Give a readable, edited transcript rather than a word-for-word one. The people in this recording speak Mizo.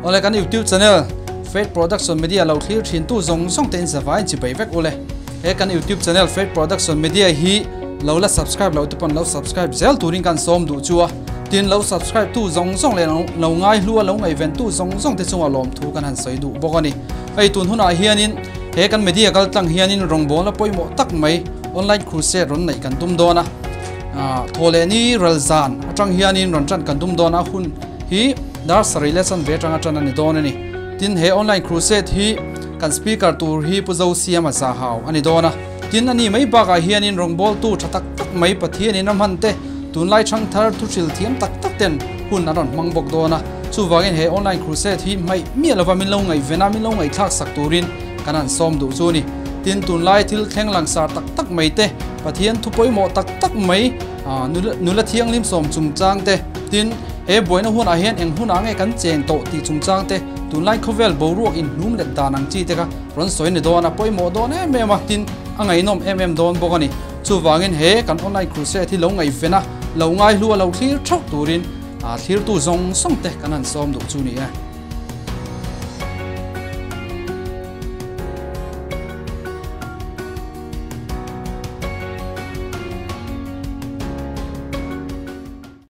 Awle kan YouTube channel Faith Production Media lo thlir thin tu zawng zawng te in zavai in chibai vek ule. He kan YouTube channel Faith Production Media hi lo la subscribe lo te pawn lo subscribe zel turin kan sawm duh chu a. Tin lo subscribe tu zawng zawng leh lo ngai hlua lo ngaihven tu zawng zawng te chunga lawm thu kan han sawi duh bawk a ni. Hei tun hunah hianin he kan media kal tlang hianin rawngbawlna pawimawh tak mai online crusade rawn neih kan tum dawn a. Thaw leh ni ral zan atang hianin rawn tan kan tum dawn a hun hi dar sarih leh chanve atanga tan a ni dawn a ni. Tin he online crusade hi kan speaker tur hi Pu Zosiama Zahau a ni dawn a. Tin a ni mai bakah hianin rawngbawltu tha tak tak mai Pathianin a hman te tunlai thangthar thuhril thiam tak tak ten hun an rawn hmang bawk dawn a. Chuvangin he online crusade hi hmaih miah lova min lo ngaihven a, min lo ngaihthlak sak turin kan han sawm duh chu a ni. Tin tunlai thil thleng langsar tak tak mai te, Pathian thu pawimawh tak tak mai nula thianghlim sawm chungchang te, tin he buaina hunah hian eng hunah nge kan cheng tawh tih chungchang te, tunlai khawvel boruak inhnum let dan ang chi te kha rawn sawi ni dawn a, pawimawh dawn em em a, tin a ngaihnawm em em dawn bawk a ni. Chuvangin he kan online crusade hi lo ngaihven a, lo ngaihlu a, lo thlir theuh turin thirtu zawng zawng te kan han sawm duh chu ni e.